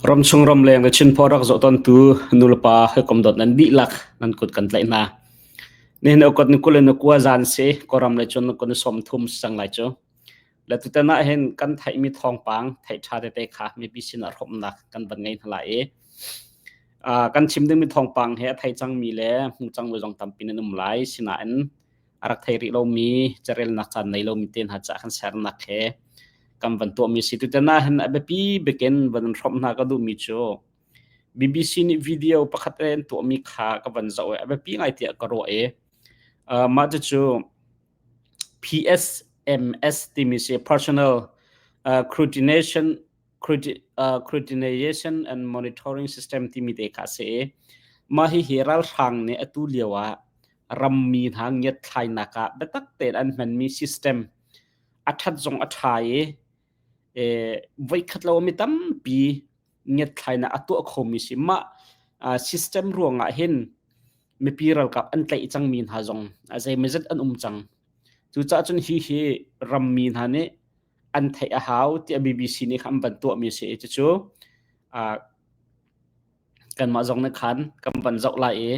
Ramchung ramleng le Chinphaw rak zoh tawntu nulepa hawikom dawt nan dihlak nan kut kan tlaih hna. Nihin okot ni kul in kua zan si Kawlram le cun kun 30 sang lai cu. Le tutan ah hin kan theihmi thawngpang theih ṭha tete kha mipi sin ah hrawmnak kan van ngei hna lai i kan chim dingmi thawngpang he a thei cangmi le hmu cangmi zong tampi nan um lai. Sinain a rak thei rih lomi carelnak caan nei lomi te hna caah kan sernak he kan van tuahmi si. Tutan ah hin a biapi bikin van in hrawmh hna ka duhmi cu BBC nih video pakhat an tuahmi kha ka van zoh i a biapi ngai tiah ka ruah i mah cucu PSMS timi si Personal Scrutination Scrutinization and Monitoring System timi te kha a si i mah hihi ralhrang nih atu lio ah rammi hna ngiatthlainak ah biatak tein an hmanmi system a ṭhat zong a ṭha i voikhat lo mi tampi ngiatthlainak a tuah khomi si. Mah system ruangah hin mipi ralkap an tlaih cangmi hna zong a zeimawzat an um cang. Cucaah cun hi hi rammi hna nih an theih a hau tiah BBC nih khan an van tuahmi a si i cucu kanmah zong nih khan kan van zoh lai i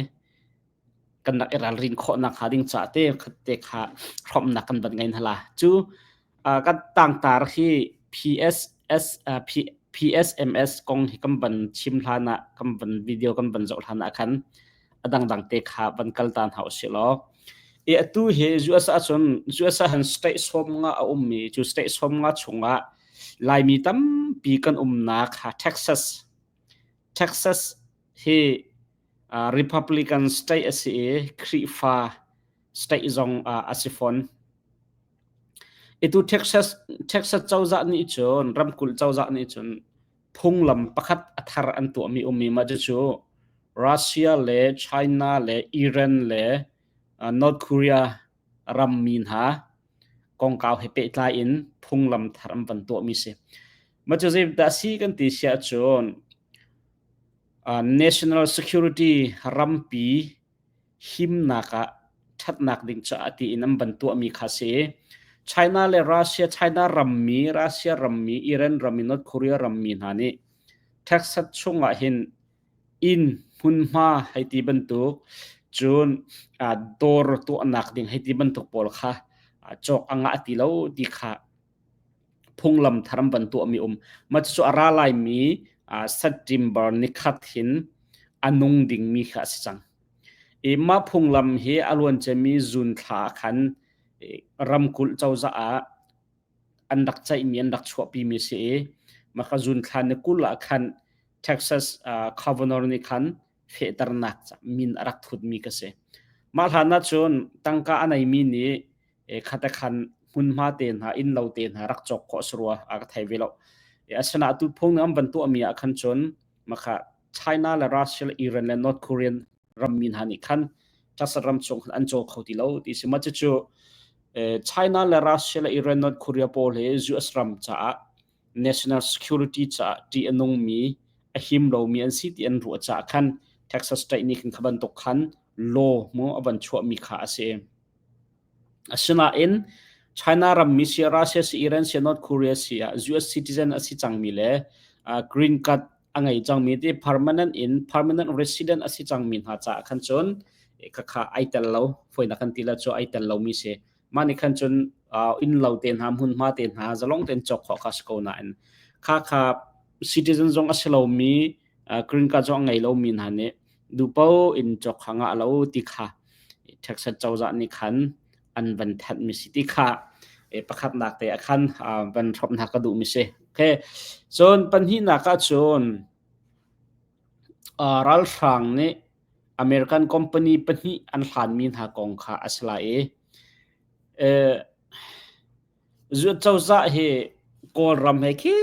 kan rak i ralrin khawhnak hnga ding caah te te kha hrawmnak kan van ngei hna la. Cu kan tangtar hi PSS PSMS kong hi kan van chim hlan ah kan van video kan van zoh hlan ah khan a dangdang te kha van kal ta hna usih law i atu hi US ahcun US ah han state 50 a ummi cu state 50 chungah Laimi tampi kan umnak Texas Texas hi Republican state a si i Khrihfa state zong a si fawn. Itu Texas Texas cozah nih cun ramkulh cozah nih cun phunglam pakhat a thar an tuahmi ummi mah cucu Russia le China le Iran le North Korea rammi hna kongkau he pehtlai in phunglam thar an van tuahmi si. Mah cu zeidah si kan ti si ahcun National security rampi himnak ah ṭhatnak ding caah tiin an van tuahmi kha si. China le Russia, China rammi, Russia rammi, Iran rammi, North Korea rammi hna nih Texas chungah hin inn hmunhma hei ti bantuk cun dawr tuahnak ding hei ti bantuk pawl kha cawk a ngah ti lo ti kha phunglam thar an van tuahmi um. Mah cucu a ra laimi September nikhat hin a nung dingmi kha a si cang. I mah phunglam hi a luanciami June thla ah khan ramkulh cozah ah an rak ceihmi an rak chuahpimi a si i mah kha June thla ni 20 ah khan Texas governor nih khan fehternak min a rak thutmi ka si. Mah hlan ahcun tangka a neimi nih khat a khan hmunhma te hna innlo te hna rak cawk khawh si rua a ka thei ve lo. Asinain atu phung an van tuahmi ah khan cun makha China le Russia le Iran le North Korean rammi hna nih khan Texas ram chung an caw kho ti lo ti si. Mah cucu China le Russia le Iran North Korea pawl hi US ram caah national security caah ṭih a nungmi a him lomi an si ti an ruah caah khan Texas state nih khan kha bantuk khan law mu a van chuahmi kha a si. Asinain China rammi si Russia si Iran si North Korea si ah US citizen a si cangmi le green card a ngei cangmi ti permanent in permanent resident a si cangmi hna caah khan cun khakha ai tel lo foinak kan ti la cu ai tel lomi si mah nih khan cun inn lo te hna hmunhma te hna zalong tein cawk khawh kha si ko nain kha kha citizen zong a si lomi green card zong a ngei lomi hna nih duhpo in cawk kha ngah lo ti kha Texas cozah nih khan an van thanhmi si ti kha pakhatnak te ah khan van hrawmh hna ka duhmi si. Okay. Cun pahnihnak ah cun ralhrang nih American company pahnih an hlanmi hna kong kha a si lai i zuat cozah hi Kawlram he khi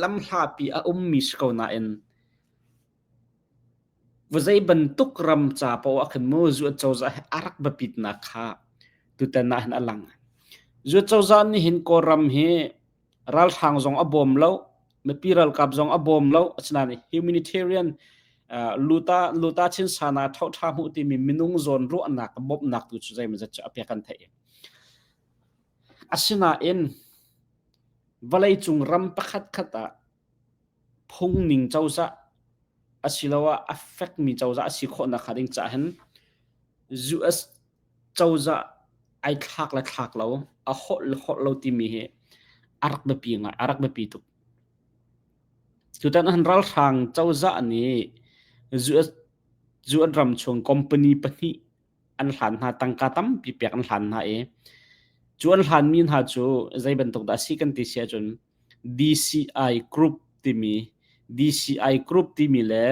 lamhlapi a ummi si ko nain Vazei bantuk ram ca paoh ah khan mu zuat cozah hi a rak biapitnak kha tutan ah hin a lang. Zuat cozah nih hin Kawlram hi ralhrang zong a bawm lo, mipi ralkap zong a bawm lo, asinain humanitarian luta luta chin sana ṭhoṭha hmuh timi minung zawn ruahnak bawmhnak tu cu zeimawzat cu a pek kan theih. Asinain vawleicung ram pakhat khat ah. Phungning cozah asiloah a fekmi cozah a si khawh nakhnga ding caah hin US cozah ai thlak le thlak lo, a holh le holh lo timi hi a rak biapi ngai, a rak biapi tuk. Tutan ahhin ralhrang cozah nih US US ram chung company pahnih an hlan hna, tangka tampi pek an hlan hna i cu an hlanmi hna cu zei bantuk dah a si kan ti si ahcun DCI Group timi DCI Group timi le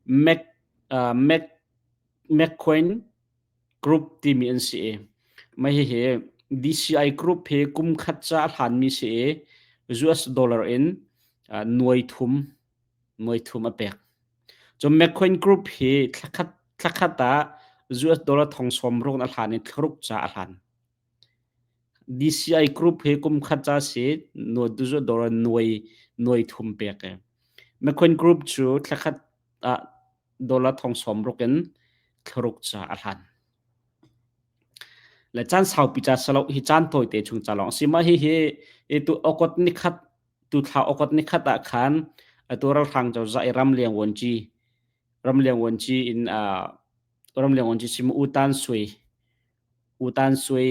Mac uh, Mac McQueen Group timi an si i mah hihi DCI Group hi kum khat ca a hlanmi si i US dollar in uh, nuai thum nuai thum a pek. Cun McQueen Group hi thlakhat thlakhat ah US dollar thong sawm ruk in a hlan i thlaruk ca a hlan. DCI Group hi kum khat ca si dollar nuai nuai thum pek e. McQueen Group cu thlakhat ah dollar thong sawm ruk in thlaruk ca a hlan. Le caan saupi ca salo hi caan tawite chung ca lawng si mah hi hi tu okot nikhat tu thla okot nikhat ah khan atu ralhrang cozah i ramleng vuanci ramleng vuanci in ramleng vuanci sim U Tan Sui U Tan Sui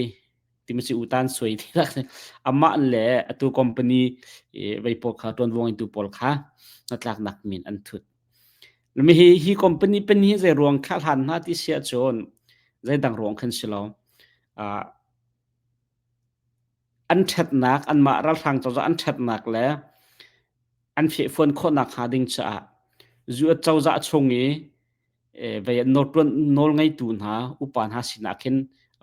timi si U Tan Sui ti amah le atu company vei pawl kha tuanvo ngeitu pawl kha hnatlaknak min an thut. Mi hi hi company pen hi zei ruang kha hlan hna ti si ahcun zei dang ruang khan si lo. An ṭhatnak anmah ralhrang cozah an ṭhatnak le an fehfuan khawhnak hnga ding caah US cozah chung i vei nawlngeitu hna upa hna sinah khin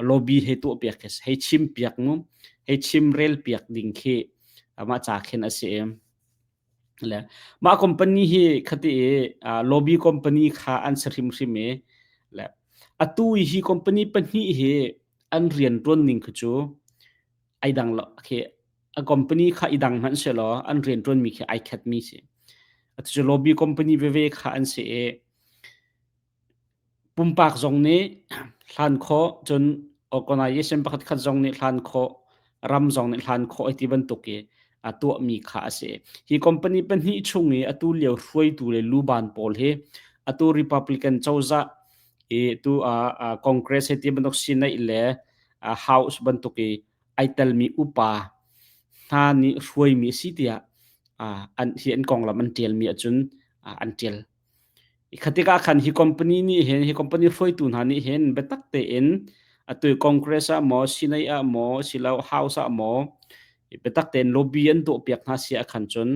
lobby hei tuahpiak khi hei chimpiak mu hei chimrelpiak ding khi amah ca khin a si i le mah company hi khati i lobby company kha an si hrimhrim i le atu hi company pahnih hi an rian ṭuan ning khi cu ai dang lo khi a company kha i dang hmanh selaw an rian ṭuan mi khi ai khat mi si atu cu lobby company veve kha an si i Pumpak zong nih hlan khawh, cun organization pakhatkhat zong nih hlan khawh, ram zong nih hlan khawh ti bantuk i a tuahmi kha a si. Hi company pahnih chung i atu lio hruaitu le luban pawl hi atu Republican cozah i tu ah Congress he ti bantuk Senate le House bantuk i ai telmi upa hna nih hruaimi a si tiah an hi an konglam an ṭialmi ahcun an ṭial. Khatikah khan hi company nih hin hi company hruaitu hna nih hin biatak tein atu Congress ah maw Senate ah maw silo House ah maw biatak tein lobby an tuahpiak hna si ah khan cun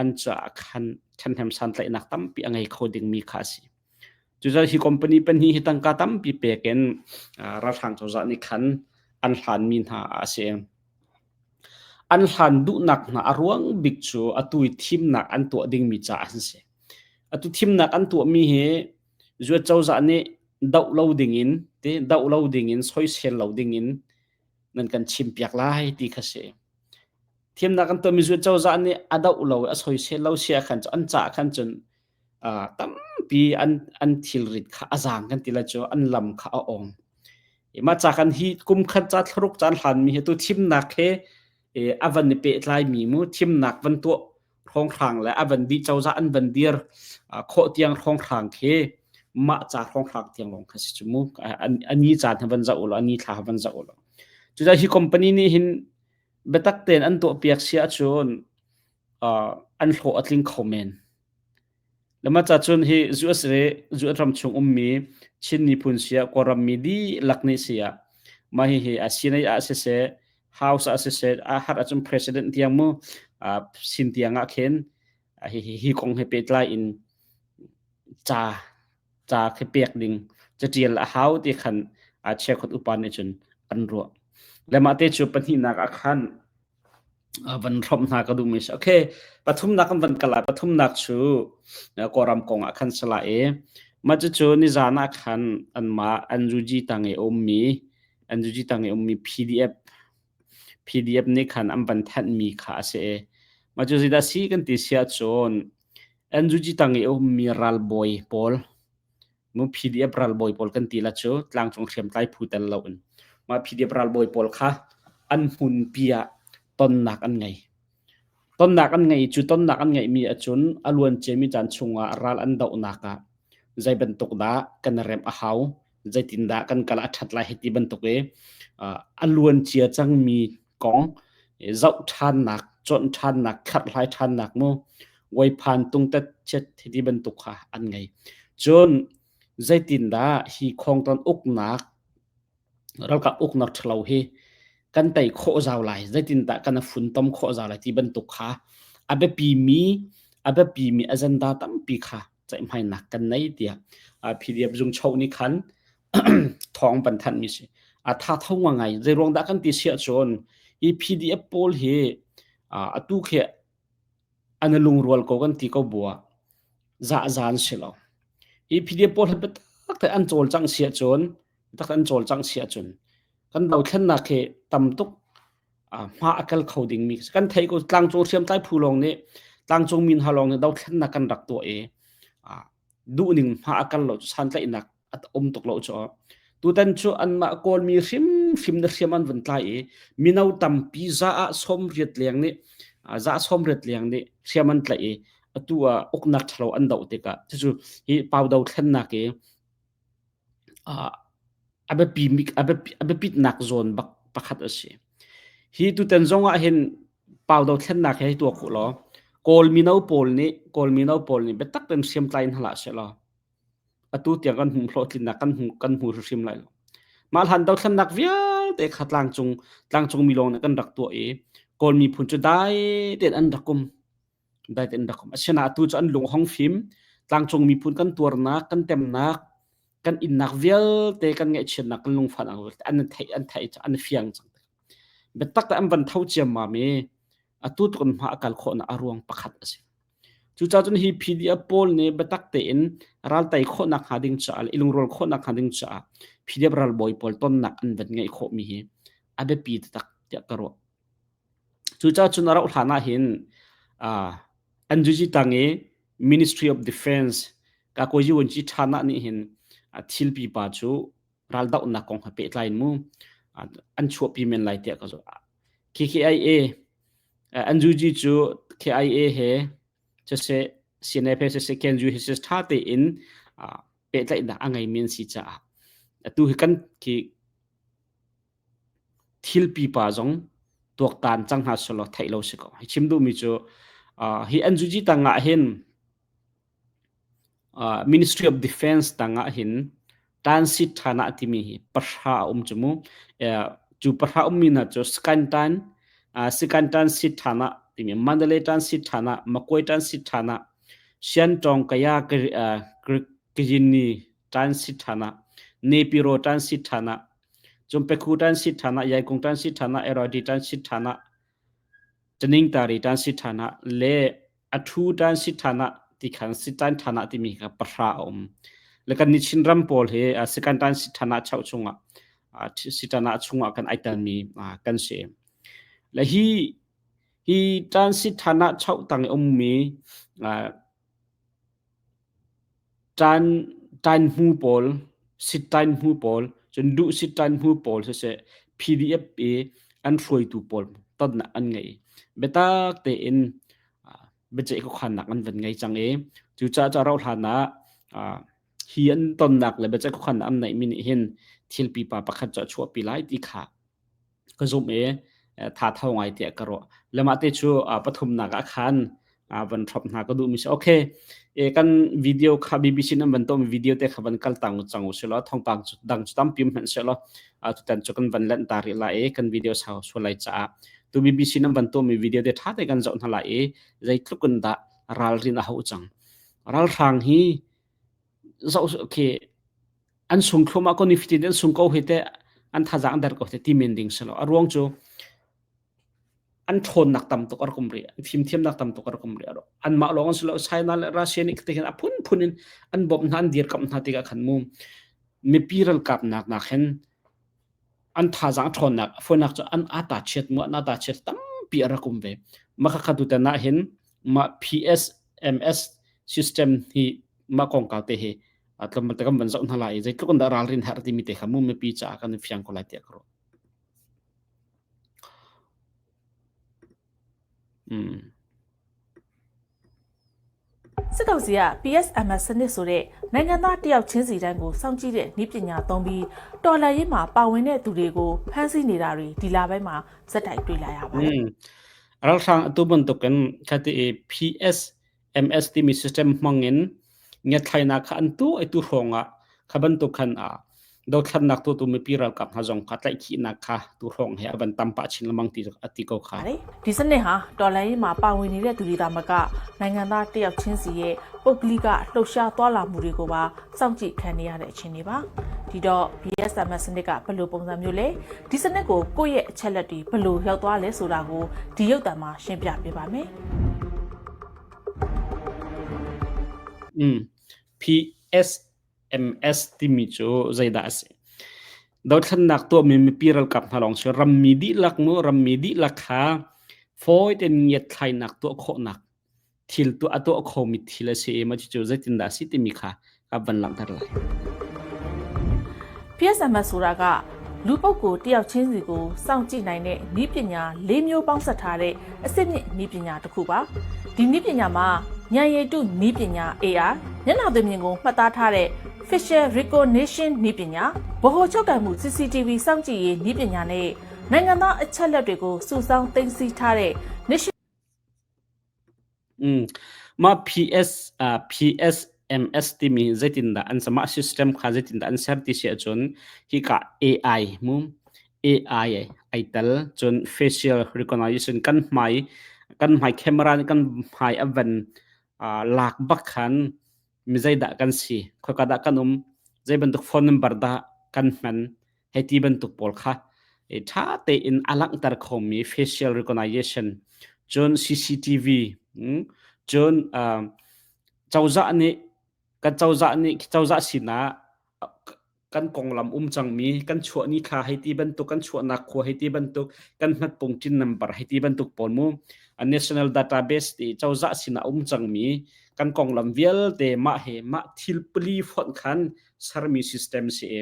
an caah khan ṭhahnem santlaihnak tampi a ngei kho dingmi kha a si. Cucaah hi company pahnih hi tangka tampi pek in ralhrang cozah nih khan an hlanmi hna a si. An hlan duhnak hna a ruang bik cu atu i thimnak an tuah dingmi caah an si. Atu thimnak an tuahmi hi zuat cozah nih doh lo dingin ti doh lo dingin soisel lo dingin nan kan chimpiak lai ti kha si. Thimnak an tuahmi zuat cozah nih a doh lo a soisel lo si ah khan an caah khan cun tampi an an thilrit kha a zaang kan ti lai cu an lam kha a ong. Mah ca kan hi kum khat ca thlaruk caan hlanmi hi tu thimnak he a van i pehtlaimi mu thimnak van tuah hrawnghrang le a van dih cozah an van dir khawh tiang hrawnghrang khi mah ca hrawnghrang tiang lawng kha si cu mu ani caan ha van zoh ulaw ani thla ha van zoh ulaw cucaah hi company nih hin biatak tein an tuah piak si ahcun an hlawh a tling kho men Lama ca cun hi US le US ram chung ummi Chin miphun siah Kawlram mi dihlak nih siah mah hihi a Senate ah siseh House ah siseh a har ahcun President tiang mu sin tiang ah khin hi hi kong he pehtlai in ca ca khi pek ding catial a hau ti khan a chekhot upa nih cun an ruah. Le mah te cu pahnihnak ah khan van hrawmh hna ka duhmi si. Okay, pathumnak kan van kal ah pathumnak cu Kawlram kong ah khan si lai i mah cucu nizan ah khan anmah NUG tang i ummi NUG tang i ummi PDF PDF nih khan an van thanhmi kha a si i mah cu zeidah si kan ti si ahcun NUG tang i ummi ralbawi pawl mu PDF ralbawi pawl kan ti la cu tlangcung hriamtlai phu tel loin mah PDF ralbawi pawl kha an hmunpi ah tonnak an ngei. Tonnak an ngei cu tonnak an ngeihmi ahcun a luan ciami caan chungah ral an dohnak ah zei bantuk dah kan remh a hau, zeitindah kan kal a ṭhat lai hei ti bantuk i a luan cia cangmi kong zoh ṭhannak, cawnh ṭhannak, kherhhlai ṭhannak mu, voiphan tungtet chiat hei ti bantuk kha an ngei. Cun zeitindah hi khawngton uknak ralkap uknak ṭhalo hi kan tei khawh zau lai, zeitindah kan funtom khawh zau lai ti bantuk kha a biapimi a biapimi agenda tampi kha ceihmainak kan nei tiah PDF zungcho nih khan thawng van thanhmi si. A tha tho ngai zei ruang dah kan ti siah cun hi PDF pawl hi atu khi an lungrual ko kan ti ko bua za zan si lo. Hi PDF pawl hi biatak te an cawlcangh siah cun biatak an cawlcangh siah cun kan dothlennak hi tam tuk hma a kal kho dingmi kan theih ko tlangcung hriamtlai phu lawng nih tlangcung min ha lawng nih dothlennak kan rak tuah i duhning hma a kal lo santlaihnak a um tuk lo cu tutan cu anmah kawlmi hrimhrim na hriam an van tlai i mino tampi za ah 80 leng nih za 80 leng nih hriam an tlaih i atu ah uknak ṭhalo an doh tikah cucu hi pau dothlennak i a biapi a biapitnak zawn bak pakhat a si. Hi tutan zong ah hin pau dothlennak he tuah khawh law Kawl mino pawl nih Kawl mino pawl nih biatak tein hriamtlai in hlah seh law atu tiang kan hmuh hlawhtlinnak kan hmu kan hmu hrimhrim lai lo. Mah hlan dothlennak vialte kha tlangcung tlangcung mi lawng nih kan rak tuah i Kawl miphun cu dai tein an rak um. Dai tein rak um. Asinain atu cu an lung hong fim. Tlangcung miphun kan tuarnak, kan temnak, kan innak vialte kan ngaihchiatnak, kan lungfahnak vialte an theih an theih an fiang cang. Biatak te an van tho ciammam i atu tuk in hma a kal khawhnak a ruang pakhat a si. Cucaah cun hi PDF pawl nih biatak tein ral tei khawhnak hnga ding caah le i lungrual khawhnak hnga ding caah PDF ralbawi pawl tonnak an van ngeih khawhmi hi a biapi taktak tiah ka ruah. Cucaah cun a rauh hlan ah hin uh, NUG tang i Ministry of Defense Kakuayi Wunci Thana nih hin thil pipa cu raldohnak kong he pehtlai in mu an chuahpi men lai tiah ka zuah. KKIA NUG cu KIA he siseh CNF he siseh KNU he siseh ṭha tein pehtlaihnak a ngeimi an si caah atu hi kan khi thil pipa zong tuaktan cang hna selaw theih lo si ko. Hi chim duhmi cu hi NUG tang ah hin Ministry of Defense tang ah hin Tansit Thana timi hi pahra a um cu mu. Cu pahra ummi hna cu Skantan, Sikantan Sit Thana timi Mandalay Tan Sit Thana, Makoi Tan Sit Thana, Siantong Kaya Kayinni Tan Sit Thana, Nepiro Tan Sit Thana, Cun Pekhu tan si ṭhan ah, Yaikung tan si ṭhan ah, Erodi tan si ṭhan ah, Caningtari tan si ṭhan ah, le Athu tan si ṭhan ah ti khan Sitan ṭhan ah timi kha pahra a um. Le kan nih Chinram pawl hi Sikan tan si ṭhan ah chauh chungah Sitan ah chungah kan ai telmi kan si. Le hi hi tan si ṭhan ah chauh tang i ummi Ṭainhmu pawl, sitṭainhmu pawl, cun duh sitṭainhmu pawl siseh PDF i an hruaitu pawl tonnak an ngei. Biatak tein biaceih khuakhannak an van ngei cang i cucaah cu a rauh hlan ah hi an tonnak le biaceih khuakhannak an neihmi nih hin thil pipa pakhat cu a chuahpi lai ti kha ka zumh i tha tho ngai tiah ka ruah. Le mah te cu pathumnak ah khan van hrop hna ka duhmi si. Okay, e, kan video kha BBC nan van tuahmi video te kha van kal tang cang u sih law thawngpang cu dang cu tampi hmanh seh law tutan cu kan van lanh ta rih lai i kan video sau sual lai caah tu BBC nan van tuahmi video te tha te kan zoh hna lai i zeitluk in dah ralrin a hau cang. Ralhrang hi zoh okay an sung thluahmah ko nifatin an sung ko hi teh an thazaang der ko te ti men ding si lo a ruang cu an ṭhawnnak tam tuk a rak um rih an fimthiamnak tam tuk a rak um rih anmah lawng an si lo China le Russia nih te khin a phunphun in an bawmh hna an dirkamh hna tikah khan mu mipi ralkapnak nak hin an thazaang ṭhawnnak fawinak cu an ata chiat mu an ata chiat tampi a rak um ve mah kha tutan ah hin mah PSMS system hi mah kongkau te hi tlawmpal te kan van zoh hna lai i zeitluk in dah ralrin herh timi te kha mu mipi caah kan fiang ko lai tiah ka ruah. Mm. စစ်ကောင်စီက PSMS စနစ်ဆိုတဲ့နိုင်ငံသားတယောက်ချင်းစီတိုင်းကိုစောင့်ကြည့်တဲ့နည်းပညာသုံးပြီးတော်လှန်ရေးမှာပါဝင်တဲ့သူတွေကိုဖမ်းဆီးနေတာတွေဒီလပိုင်းမှာဇက်တိုက်တွေ့လာရပါတယ် อืม Ralhrang atu bantukin khati i PSMS timi system hmangin ngiathlainak kha an tu ai tu hrawngah kha bantuk khan a dothlannak tu tu mipi ralkap hna zong kha tlaihkhihnak kha tu hrawng he a van tam pah chin lengmang ti ati ko kha. ဒီစနစ်ဟာတော်လှန်ရေးမှာပါဝင်နေတဲ့သူတွေသာမကနိုင်ငံသားတယောက်ချင်းစီရဲ့ပုဂ္ဂလိကလှုပ်ရှားသွားလာမှုတွေကိုပါစောင့်ကြည့်ခံနေရတဲ့အခြေအနေပါဒီတော့ BSMS စနစ်ကဘယ်လိုပုံစံမျိုးလဲဒီစနစ်ကိုကိုယ့်ရဲ့အချက်လက်တွေဘယ်လိုရောက်သွားလဲဆိုတာကိုဒီရုပ်သံမှာရှင်းပြပေးပါမယ် อืม PSMS timi cu zeidah a si? Dothlannak tuahmi mipi ralkap hna lawng si rammi dihlak mu rammi dihlak kha fawi tein ngiatthlainak tuah khawhnak thil tuah a tuah khomi thil a si i mah cucu zeitindah a si timi kha ka van langhter lai. PSMS ဆိုတာကလူပုဂ္ဂိုလ်တယောက်ချင်းစီကိုစောင့်ကြည့်နိုင်တဲ့နည်းပညာ၄မျိုးပေါင်းစပ်ထားတဲ့အဆင့်မြင့်နည်းပညာတစ်ခုပါဒီနည်းပညာမှာဉာဏ်ရည်တုနည်းပညာ AI မျက်နှာသွင်မြင်ကိုမှတ်သားထားတဲ့ Facial Recognition နည်းပညာဗဟိုချုပ်ကင်မှု CCTV စောင့်ကြည့်ရေးနည်းပညာနဲ့နိုင်ငံသားအချက်လက်တွေကိုစုဆောင်းသိမ်းဆည်းထားတဲ့ National Mm. Mah PS PSMS timi zeitindah an mah system kha zeitindah an ser ti si ahcun hika AI mu AI ai tel cun facial recognition kan hmai kan hmai camera nih kan hmai a van lak bak khan mi zeidah kan si khoika dah kan um zei bantuk phone number dah kan hman hei ti bantuk pawl kha ṭha tein a langhter khomi facial recognition cun CCTV cun cozah nih kan cozah nih cozah sinah kan konglam um cangmi kan chuah ni thla hei ti bantuk kan chuahnak khua hei ti bantuk kan hmatpung tin number hei ti bantuk pawl mu national database ti cozah sinah um cangmi kan konglam vialte mah he mah thil pali fonh khan sermi system si i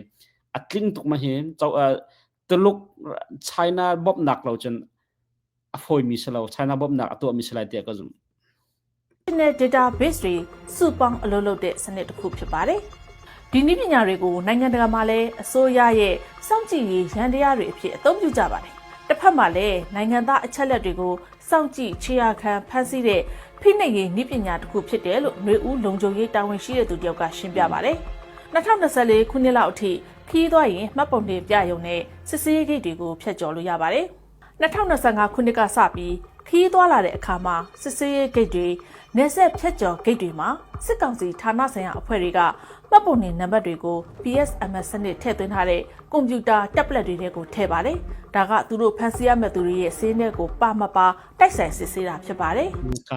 a tling tuk ma hi Tuluk China bawmhnak lo cun a fawimi si lo China bawmhnak a tuahmi si lai tiah ka zumh. National Database တွေစုပေါင်းအလုပ်လုပ်တဲ့စနစ်တစ်ခုဖြစ်ပါတယ်။ဒီနည်းပညာတွေကိုနိုင်ငံတကာမှာလည်းအစိုးရရဲ့စောင့်ကြည့်ရေးရန်တရားတွေအဖြစ်အသုံးပြုကြပါတယ်။တစ်ဖက်မှာလည်းနိုင်ငံသားအချက်လက်တွေကိုစောင့်ကြည့်ခြေရာခံဖမ်းဆီးတဲ့ဖိနှိပ်ရေးနည်းပညာတစ်ခုဖြစ်တယ်လို့ຫນွေဦးလုံခြုံရေးတာဝန်ရှိတဲ့သူတယောက်ကရှင်းပြပါတယ်။2024ခုနှစ်လောက်အထိခီးသွားရင်မှတ်ပုံတင်ပြရုံနဲ့စစ်ဆေးရေးဂိတ်တွေကိုဖျက်ကျော်လို့ရပါတယ်။2025ခုနှစ်ကစပြီးခီးသွားလာတဲ့အခါမှာစစ်ဆေးရေးဂိတ်တွေနယ်စပ်ဖြတ်ကျော်ဂိတ်တွေမှာစစ်ကောင်စီဌာနဆိုင်ရာအဖွဲ့တွေကမှတ်ပုံတင်နံပါတ်တွေကို PSMS စနစ်ထည့်သွင်းထားတဲ့ကွန်ပျူတာတက်ပလက်တွေထဲကိုထည့်ပါတယ်။ဒါကသူတို့ဖန်ဆီးရမယ့်သူတွေရဲ့စာရင်းတွေကိုပါမပါတိုက်ဆိုင်စစ်ဆေးတာဖြစ်ပါတယ် ခ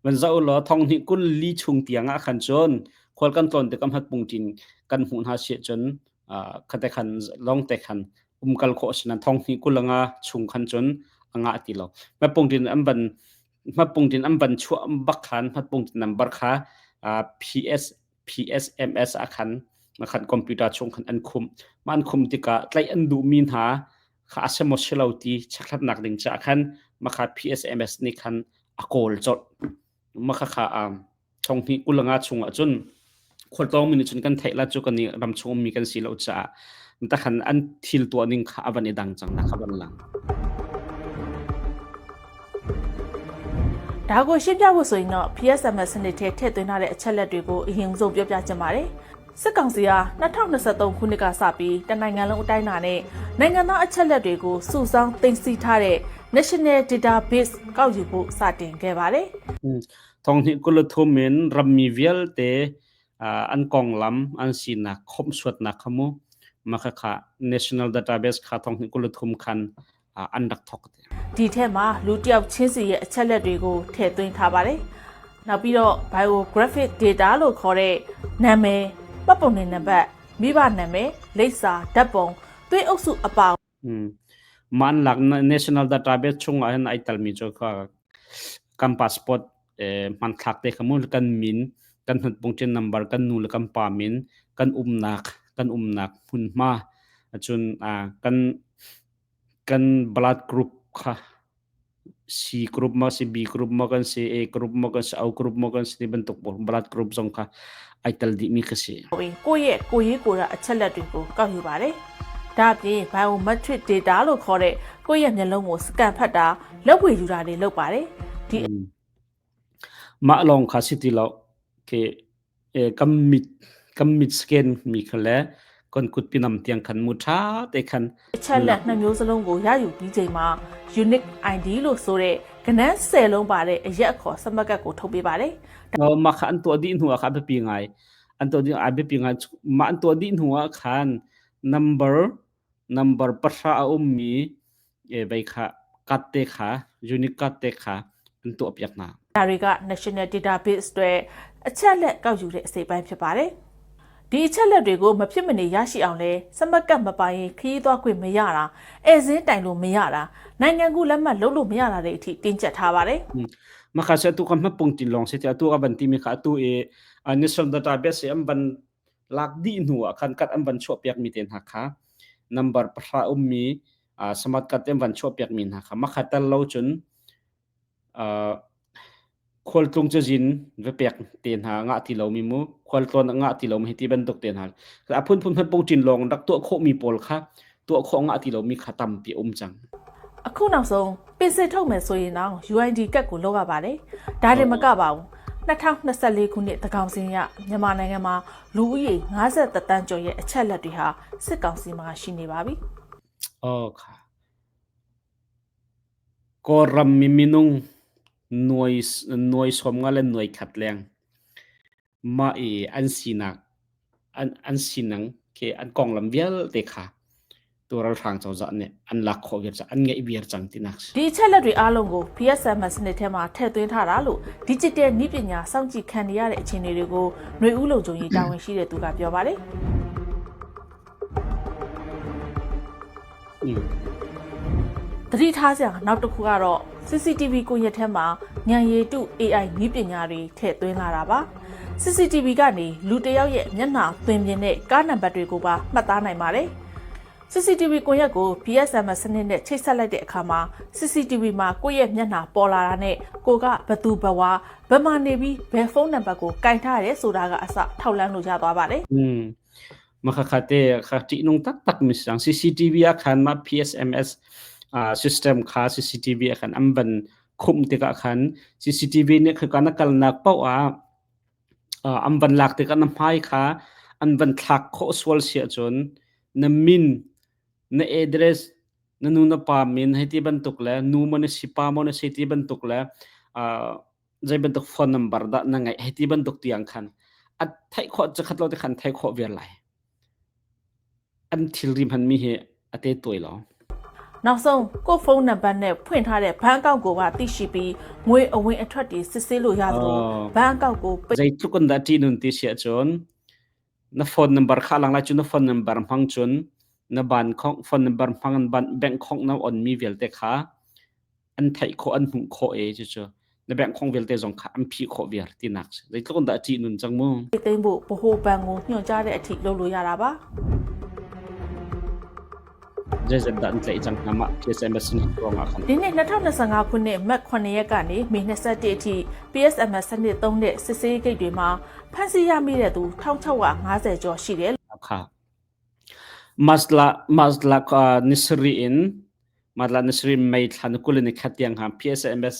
van zau lo thong hnih kul li chung tiang ah khan cun khual kan tlawn tikah hmatpung ṭin kan hmuh hna si cun khate khan long te khan umkal khawh sinan thong hnih kul anga chung khan cun anga ti lo hmatpung ṭin an van hmatpung ṭin an van chuah bak khan hmatpung ṭin number kha PS PSMS ah khan khan computer chung khan an khum ma an khum tikah tlaih an duhmi hna kha a si maw si lo ti chekhlatnak ding caah khan makha PSMS nih khan a kawl colh makha kha thong hnih kulanga chungah cun khualtlawng mi nih cun kan theih la cu kan i ram chung ummi kan si lo caah takhan an thil tuah ning kha a van i dang cang na kha van lang ဒါကိုရှင်းပြဖို့ဆိုရင်တော့ PSMS စနစ်ထဲထည့်သွင်းထားတဲ့အချက်လက်တွေကိုအရင်ဆုံးပြောပြချင်ပါတယ်။စစ်ကောင်စီဟာ2023ခုနှစ်ကစပြီးတနိုင်ငံလုံးအတိုင်းအတာနဲ့နိုင်ငံသားအချက်လက်တွေကိုစုဆောင်းသိမ်းဆည်းထားတဲ့ National Database ကောက်ယူဖို့စတင်ခဲ့ပါတယ် Thong hnih kul le thum in rammi vialte an konglam an sinak khawmhsuatnak kha mu mah khakha national database kha thong hnih kul le thum khan an rak thok te. ဒီထက်မှာလူတယောက်ချင်းစီရဲ့အချက်လက်တွေကိုထည့်သွင်းထားပါတယ်။နောက်ပြီးတော့ biographic data လို့ခေါ်တဲ့နာမည်မှတ်ပုံတင်နံပါတ်မိဘနာမည်လိပ်စာဓာတ်ပုံသွေးအုပ်စုအပါ Man lak national database chung ah hin ai talmi cu kha kan passport hmanthlak te kha mu kan min kan hnutpungṭin number kan nu le kan pa min kan umnak kan umnak hmunhma cun kan kan blood group kha C group maw si B group maw kan si A group maw kan si O group maw kan si ti bantuk pawl blood group zong kha ai tel dihmi kha si. ကိုယ့်ရဲ့ကိုယ်ရေးကိုယ်တာအချက်လက်တွေကိုကောက်ယူပါတယ်။ဒါ့အပြင် biometric data လို့ခေါ်တဲ့ကိုယ့်ရဲ့မျက်လုံးကိုစကန်ဖတ်တာလက်ဝှေယူတာတွေလုပ်ပါတယ်။ဒီ Mah lawng kha si ti lo. Khi kan mit kan mit scan mi kha le kan kutpi nam tiang khan mu ṭha te khan အချက်လက်နှစ်မျိုးစလုံးကိုရယူပြီးချိန်မှာ unique ID လို့ဆိုတဲ့ကဏန်း10လုံးပါတဲ့အရက်အခေါ်စမတ်ကတ်ကိုထုတ်ပေးပါတယ် Mah kha an tuah dih hnu ah kha a biapi ngai. An tuah dih a biapi ngai. Mah an tuah dih hnu ah khan number number pahra a ummi vei kha kat te kha unique card te kha an tuah piak hna. ဒါတွေက National Database တွေအချက်လက်ကောက်ယူတဲ့အစိပ်ပိုင်းဖြစ်ပါတယ်။ဒီအချက်လက်တွေကိုမဖြစ်မနေရရှိအောင်လဲစမတ်ကတ်မပိုင်ရင်ခရီးသွားခွင့်မရတာဧည့်စင်းတိုင်လို့မရတာနိုင်ငံကူလက်မှတ်လုပ်လို့မရတာတွေအထိတင်းကျပ်ထားပါတယ် Mah kha si atu kan hmapung tin lawng si ti atu ka van timi kha atu i national database i an van lak dih hnu ah khan kat an van chuah piak mi te hna kha number pahra ummi smart card an van chuah piak mi hna kha mah kha tel lo cun khualtlung cazin va pek te hna ngah ti lomi mu khualtlawn a ngah ti lomi hi ti bantuk te hna a phunphun hmapung ṭin lawng rak tuah khawhmi pawl kha tuah khawh ngah ti lomi kha tampi a um cang. အခုနောက်ဆုံးပင်စစ်ထုတ်မယ်ဆိုရင်တော့ UID ကတ်ကိုလောက်ရပါတယ်။ဒါတင်မကပါဘူး။2024ခုနှစ်တကောင်စင်းရမြန်မာနိုင်ငံမှာလူဦးရေ53တန်းကျော်ရဲ့အချက်လက်တွေဟာစစ်ကောင်စီမှာရှိနေပါပြီ Oh kha Kawlram mi minung nuai nuai sawm nga le nuai khat leng mah i an sinak an an sining khi an konglam vialte kha tu ralhrang cozah nih an lak khawh viar cang an ngeih viar cang tinak si. ဒီအချက်လက်တွေအားလုံးကို PSMS စနစ်ထဲမှာထည့်သွင်းထားတာလို့ Digital နည်းပညာစောင့်ကြည့်ခံနေရတဲ့အခြေအနေတွေကိုຫນွေဦးလုံခြုံရေးတာဝန်ရှိတဲ့သူကပြောပါတယ် သတိထားစရာနောက်တစ်ခုကတော့ CCTV ကွန်ရက်ထဲမှာညံရည်တု AI နည်းပညာတွေထည့်သွင်းလာတာပါ CCTV ကနေလူတစ်ယောက်ရဲ့မျက်နှာသွင်ပြင်နဲ့ကားနံပါတ်တွေကိုပါမှတ်သားနိုင်ပါတယ် CCTV ကွန်ရက်ကို PSM စနစ်နဲ့ချိတ်ဆက်လိုက်တဲ့အခါမှာ CCTV မှာကိုယ့်ရဲ့မျက်နှာပေါ်လာတာနဲ့ကိုကဘသူဘဝဘယ်မှာနေပြီးဘယ်ဖုန်းနံပါတ်ကိုကင်ထားရဲဆိုတာကအစထောက်လန်းလို့ရသွားပါတယ် อืม Makakate kha ṭihnung taktak mi si cang. CCTV ah khan mah PSMS system kha CCTV ah khan an van khumh tikah khan CCTV nih khika na kalnak paoh ah an van lak tikah na hmai kha an van thlak khawh sual si ahcun na min, na address, na nu na pa min hei ti bantuk le nu maw na si pa maw na si ti bantuk le zei bantuk phone number dah na ngeih hei ti bantuk tiang khan a theih khawh zakhat lo te khan theih khawh viar lai. An thilri hmanmi hi a te tuai lo. နောက်ဆုံးကိုဖုန်းနံပါတ်နဲ့ဖွင့်ထားတဲ့ဘဏ်အကောင့်ကိုပါသိရှိပြီးငွေအဝင်အထွက်တွေစစ်ဆေးလို့ရသလိုဘဏ်အကောင့်ကိုပိတ် Zeitluk in dah ṭihnun ti si ahcun na phone number kha lang lai cu na phone number hmang cun na ban khong phone number hmang in ban bank khong na on mi vialte kha an theih khawh an hmuh khawh e cucu na bank khong vialte zong kha an phih khawh viar tinak si zeitluk in dah ṭihnun cang mu. သိမ်းဖို့ဗဟိုဘဏ်ကိုညွှန်ကြားတဲ့အထိလုပ်လို့ရတာပါ Zeizat dah an tlaih cang hna mah PSMS nih ruangah khan. ဒီနှစ်2025ခုနှစ်မတ်9ရက်ကနေမေ21အထိ PSMS စနစ်3တဲ့စစ်ဆေးဂိတ်တွေမှာဖမ်းဆီးရမိတဲ့သူ1650ကျော်ရှိတယ် Kha. Masla Masla nisri in Matla nisri mei thlan kul in khat tiang ha PSMS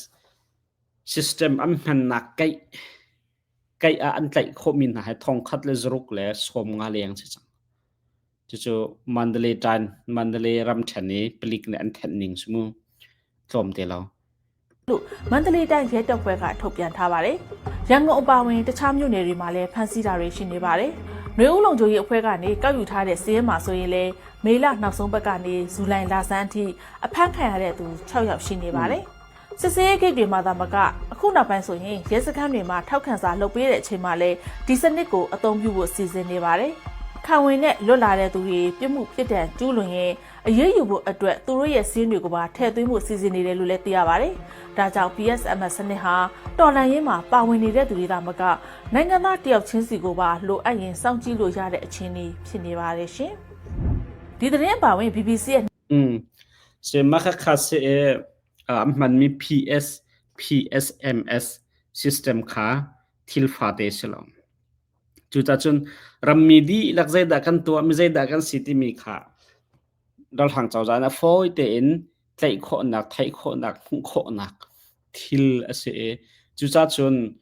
system an hmannak kaih kaih ah an tlaih khawhmi hna hi thong khat le zaruk le sawm nga leng si cang. Cucu Mandalay tan Mandalay ramṭhen i palik nih an thenh ning si mu. Tlawm te lo. လို့မန္တလေးတိုင်းရဲတပ်ဖွဲ့ကထုတ်ပြန်ထားပါတယ်။ရန်ကုန်အပါအဝင်တခြားမြို့နယ်တွေမှာလည်းဖမ်းဆီးတာတွေရှိနေပါတယ်။နှွေဦးလုံခြုံရေးအဖွဲ့ကနေကောက်ယူထားတဲ့စာရင်းမှာဆိုရင်လည်းမေလနောက်ဆုံးပတ်ကနေဇူလိုင်လဆန်းအထိအဖမ်းခံရတဲ့သူ6ယောက်ရှိနေပါတယ်။စစ်စေးဂိတ်တွေမှာသာမကအခုနောက်ပိုင်းဆိုရင်ရဲစခန်းတွေမှာထောက်ခံစာလုပ်ပေးတဲ့အချိန်မှာလည်းဒီစနစ်ကိုအသုံးပြုဖို့စီစဉ်နေပါတယ်။ခံဝင်နဲ့လွတ်လာတဲ့သူတွေပြစ်မှုပြစ်ဒဏ်ကျူးလွန်ရင်အရေးယူဖို့အတွက်သူတို့ရဲ့စီးတွေကိုပါထည့်သွင်းဖို့စီစဉ်နေတယ်လို့လည်းသိရပါတယ်။ဒါကြောင့် PSMS စနစ်ဟာတော်လှန်ရေးမှာပါဝင်နေတဲ့သူတွေသာမကနိုင်ငံသားတယောက်ချင်းစီကိုပါလိုအပ်ရင်စောင့်ကြည့်လို့ရတဲ့အခြေအနေဖြစ်နေပါတယ်ရှင်။ဒီသတင်းအပါဝင် BBC ရဲ့ อืมSe makha kha se e An hmanmi PS PSMS system kha thil fate si lo. Cucacun rammi dihlak zeidah kan tuah mi zeidah kan si timi kha ralhrang cozah nih a fawi tein tlaih khawhnak, theih khawhnak, hmuh khawhnak thil a si i cucacun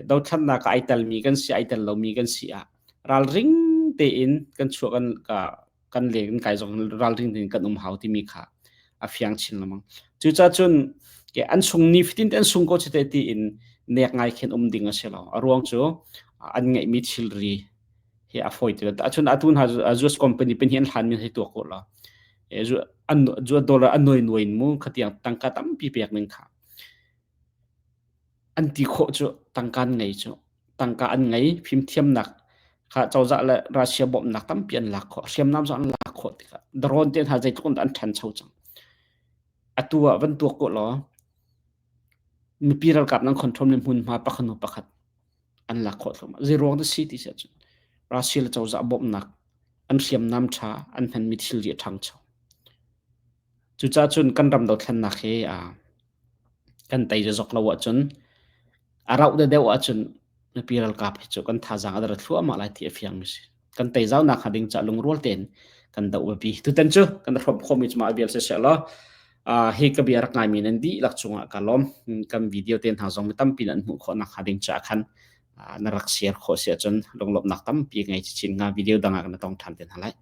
dothlatnak ah ai telmi kan si, ai tel lomi kan si ah ralring tein kan chuah kan kan le kan kai zong ralring tein kan um hau timi kha a fiang chin lengmang. Cucacun an sung ni fatin te an sung ko chite tiin nek ngai khin um ding a si lo. A ruang cu an ngeihmi thilri hi a fawi ti lo. Ahcun atu hna US company pin hi an hlan mi hei tuak ko la. An dollar an noi nuai in mu khatiang tangka tampi pek ning kha. An ti khawh cu tangka an ngei cu. Tangka an ngei fimthiamnak kha cozah le Russia bawmhnak tampi an lak khawh. Hriamnam zong an lak khawh tikah drone te hna zeitluk in dah an ṭhancho cang. Atu ah van tuak ko law mipi ralkap nan control mi hmunhma pakhat hnu pakhat an lak khawh thluahmah. Zeiruang dah si ti si ahcun Russia le cozah bawmhnak an hriamnam ṭha an hmanmi thilri a ṭhangcho. Cucaah cun kan ram dothlennak hi kan tei zok lo ahcun a rauh deuh ahcun mipi ralkap hi cu kan thazaang a der thluahmah lai ti a fiang mi si. Kan tei zau nak hnga ding ca lungrual tein kan doh biapi. Tutan cu kan hrawm khawhmi cu mah vial si seh law hi ka bia rak ngaimi nan dihlak cungah ka lawm. Kan video te hna zong mi tampi nan hmuh khawh nak hnga ding ca khan na rak share khawh si ahcun lunglawmhnak tampi ngei chin hnga video dang ah kan tong ṭhan te hna lai.